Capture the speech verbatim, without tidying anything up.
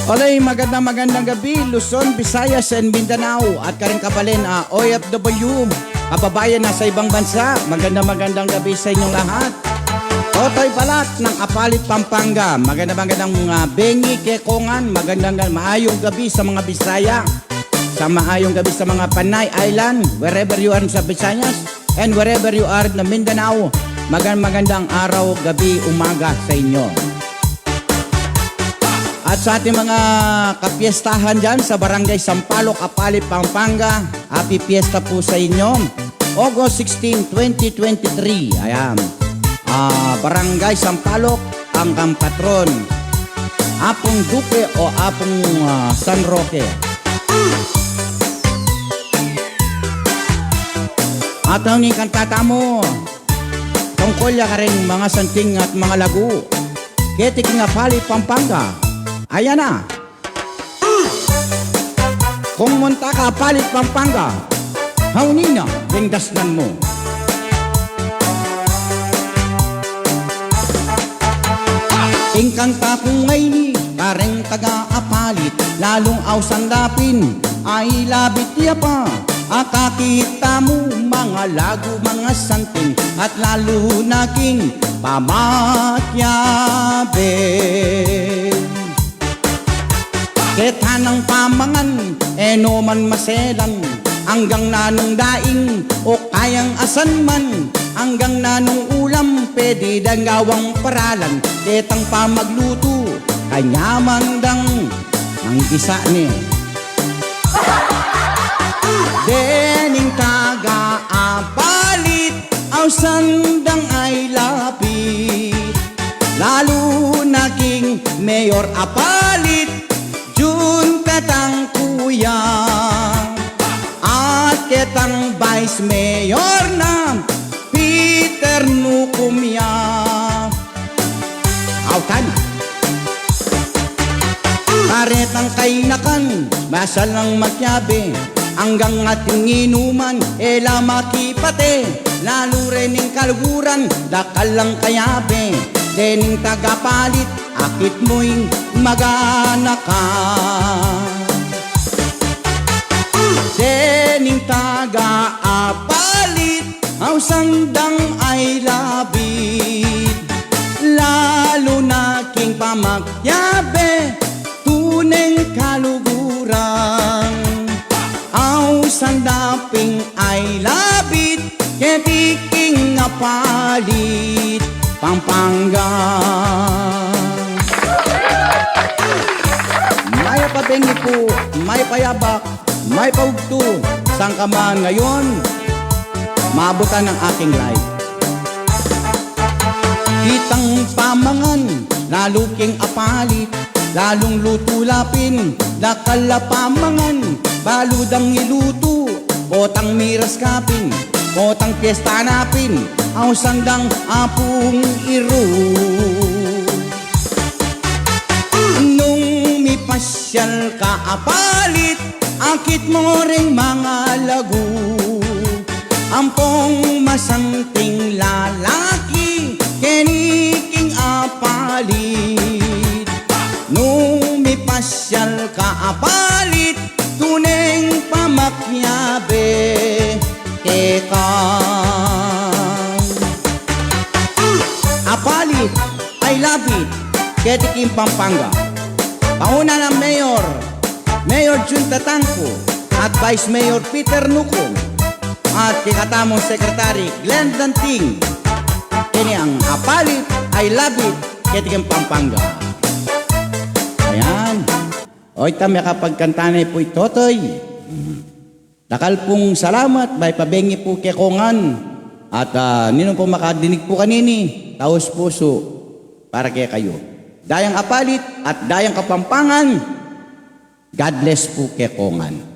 Olay, magandang, magandang gabi, Luzon, Visayas, and Mindanao, at karing kapalen, ah, O F W, kababayan nasa ibang bansa, magandang, magandang gabi sa inyong lahat. Totoy Balat ng Apalit, Pampanga, magandang, magandang, ah, bengi, kekongan, magandang, maayong gabi sa mga Bisaya, sa maayong gabi sa mga Panay Island, wherever you are sa Visayas, and wherever you are na Mindanao, magandang, magandang araw, gabi, umaga sa inyo. At sa ating mga kapiestahan dyan sa Barangay Sampaloc, Apalit, Pampanga, happy fiesta po sa inyo. August sixteen, twenty twenty-three. Ayan. Ah, Barangay Sampaloc, ang kang patron, Apung Duque o Apung, ah, San Roque. At ang ning kanta tamu, tungkul ya karing mga santing at mga lagu keti king Apalit, Pampanga. Ayan na. Kung munta ka Apalit, Pampanga, hawni na ring dasnan mu. Ing kanta kung ngeni, kareng taga Apalit, lalung ausan da pin, ay labit ya pa, akakit tamu, mga lagu, mga santing, at lalu na king pamakyabe. Keta nang pamangan, e no man maselan, anggang nanung daing, o kayang asan man, anggang nanung ulam, pwede dang gawang paralan, ketang pamaglutu, kanyaman dang manggisa ne. Dening taga Apalit, ausan dang ay labit, lalu na king Mayor Apalit, Jun, ketang kuya, at ketang Vice Mayor na, Peter Nucumia. Autan. Karetang kainakan, masal nang makyabe, anggang ating inuman, e la makipate, lalu re ning kaluguran, dakal lang kayabe, dening taga Apalit, akit mu ing maganakan. Dening taga Apalit, ausan dang ay labit, lalu na king pamakyabe, tuneng kaluguran. Ausan da pin ay labit, keti king Apalit, Pampanga. Mayap a bengi pu, mayap a yabak, mayap a bugtu, saan ka man ngayon, mabutan ng aking live. Kitang pamangan, lalu king Apalit, lalung lutu la pin, dakal a pamangan, balu dang ilutu, potang miras ka pin, potang piesta na pin, ausan dang apung iru. Nung mipasyal ka Apalit, akit mu ring mga lagu, ampong masanting lalaki, keni king Apalit. Nung mipasyal ka Apalit, tuneng pamakyabe keka. Apalit, I love it, keti king Pampanga. Panguna nang Mayor, Mayor Jun Tatangco, at Vice Mayor Peter Nucum, at kekatamung Secretary Glenn Danting. Keni ang Apalit, I love it, keti king Pampanga. Ayan. O, ita, makapagkanta ne pu i Totoy. Dakal pung salamat, mayap a bengi pu kekongan. At, ah, ninung pung makadinig pu kanini, taus pusu para kekayu. Dayang Apalit at dayang Kapampangan, God bless pu kekongan.